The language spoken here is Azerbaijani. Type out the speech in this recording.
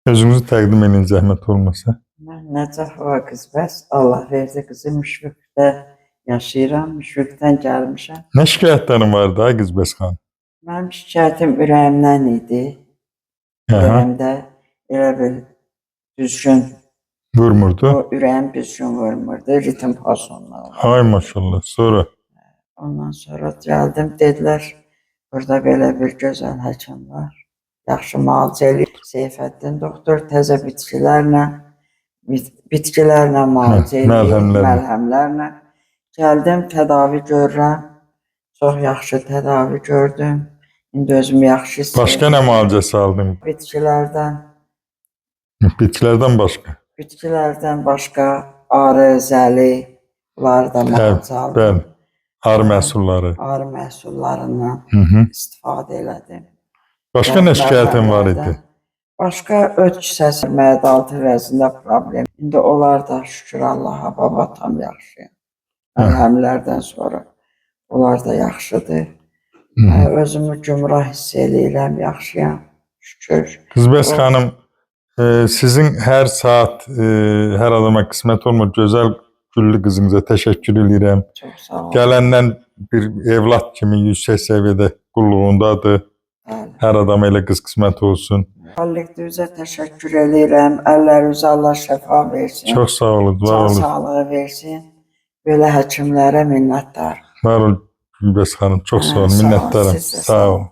Özünüzü təqdim edin zəhmət olmasa. Mən Nəcəfova Qızbəs, Allah verdi qızı, Müşfiqdə yaşayıram, Müşfiqdən gəlmişəm. Nə şikayətlərin var da Qızbəs xanım? Mənim şikayətim ürəyimdən idi. Aha, Ürəyimdə elə bil düzgün, vurmurdu. o ürəyim düzgün vurmurdu, ritm pozulmalı. Ay maşallah. Sonra Ondan sonra gəldim, dedilər, burada belə bir gözəl həkim var. Yaxşı müalicə eləyir. Seyfəddin doktor təzə bitkilərlə, bitkilərlə müalicə eləyir, məlhəmlərlə. Məlhəmlərlə. Gəldim, tədavi görürəm. Çox yaxşı tədavi gördüm. İndi özümü yaxşı hiss başqa edirəm. nə müalicəsi aldın? Bitkilərdən, Bitkilərdən başqa. bitkilərdən başqa arı, zəli, bunları da müalicə aldım. Bəli. Arı məhsulları. Arı məhsullarından Hı -hı. istifadə elədim. Başqa nə şikayətin var idi? Başqa öt kisəsi, mədə altı vəzində problem. İndi onlar da şükür Allaha, baba tam yaxşıyam. Məlhəmlərdən sonra onlar da yaxşıdır. Hı -hı. Özümü gümrah hiss eləyirəm, yaxşıyam. Şükür. Qızbəs xanım, sizin hər saat, hər adama qismət olmur. Gözəl güllü qızınıza təşəkkür eləyirəm. Çox sağ olun. Gələndən bir evlad kimi yüksək səviyyədə qulluğundadır. Bəli. Hər adama elə qız qismət olsun. Kollektivizə təşəkkür eləyirəm. Əllərinizə Allah şəfa versin. Çox sağ olun, var Can olun. sağlığı versin. Belə həkimlərə minnətdarım. Var olun Gülbəs xanım, çox sağ olun, Sağ olun, minnətdaram. siz də Sağ olun.